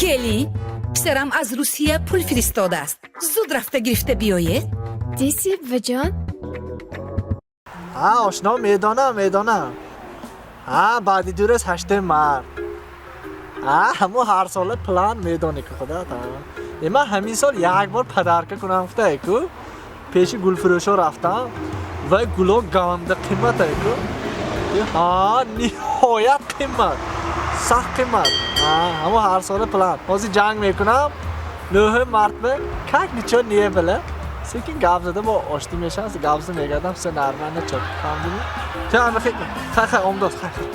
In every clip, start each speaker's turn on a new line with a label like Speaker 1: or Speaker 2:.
Speaker 1: Келин, писарам аз Русия пул фиристодааст, зуд рафта гирифта биёед.
Speaker 2: Диси, буваҷон?
Speaker 3: Ҳа, ошно, медонам, медонам. Ҳа, баъди 2 рӯз 8 март. Ҳа, ҳамо ҳарсола план, медонӣ ку худат. Е, ман ҳамин сол як бор подарка кунам гуфтае ку, пеши гулфурӯшо рафтам, вай гуло ганда қимматае ку. Ҳа, ниҳоят қиммат, сахт қиммат. Ҳа, ҳамо ҳарсола план. Ҳозир ҷанг мекунам, 9 мартба как ничего не было, секин гап зада бо оштӣ мешавам, гап зада мегардам, все нормально, чё, фаҳмидӣ? Ту ҳама хай, хай, омдод, хай, хай.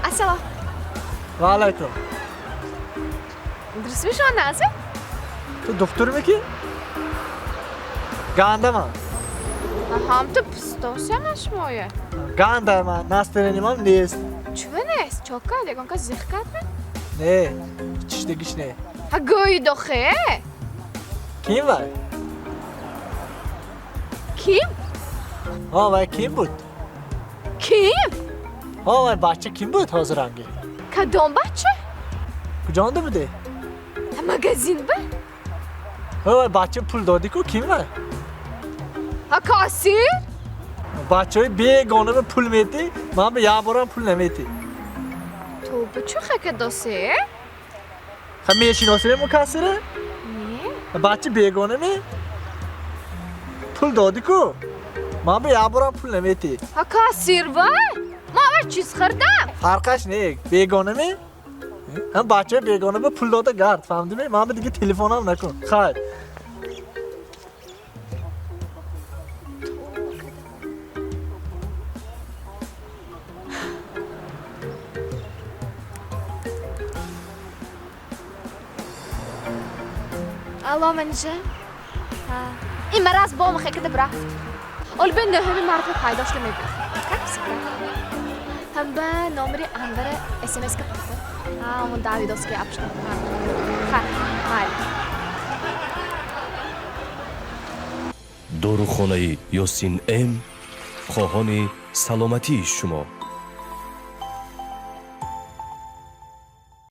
Speaker 2: Ассалом.
Speaker 3: Ва алайкум.
Speaker 2: Дурустми, шумо нағзми?
Speaker 3: Ту духтурми ки? Гандаман.
Speaker 2: Ҳам ту пистосиама шумоя.
Speaker 3: Гандаман, настроение мам нест.
Speaker 2: Чува нест? Чо кард? Ягон кас зиқ кардми?
Speaker 3: Не, чиштагиш не.
Speaker 2: Ҳа, гӯи дохе.
Speaker 3: Ким вай?
Speaker 2: Ким?
Speaker 3: Ҳо, вай ким буд?
Speaker 2: Ким?
Speaker 3: Ҳо, вай бача ким буд ҳозиранги?
Speaker 2: Кадом бача?
Speaker 3: Куҷонда будӣ?
Speaker 2: Ҳа, магазин ба.
Speaker 3: Ҳо, вай бача пул додӣ ку, ким вай?
Speaker 2: Ҳа, кассир.
Speaker 3: Бачаҳои бегона ба пул метӣ, ман ба як борам пул наметӣ.
Speaker 2: Тоба, чӯ хака досе?
Speaker 3: Ха, мешиносем кассира?
Speaker 2: Не.
Speaker 3: Бача бегона ме? Пул додӣ ку, ман ба як борам пул наметӣ.
Speaker 2: Ҳа, кассир вай. Ман вай чиз хӯрдам.
Speaker 3: Фарқаш не, бегона ме? Ҳам бачаҳои бегона ба пул дода гард, фаҳмидӣ? Ман ба дига телефонам накун, хайр.
Speaker 2: Алло, менеҷер. Ин мараз бо махекада рафт. Оли бе 9 мартба пайдо шуда мебуд. Как всегда. Ҳам ба номери Анвара смс ка пухта. Ҳа, ҳамон Давидовский апшта. Ха, майли.
Speaker 4: Дорухонаи Ёсин М хоҳони саломатии шумо.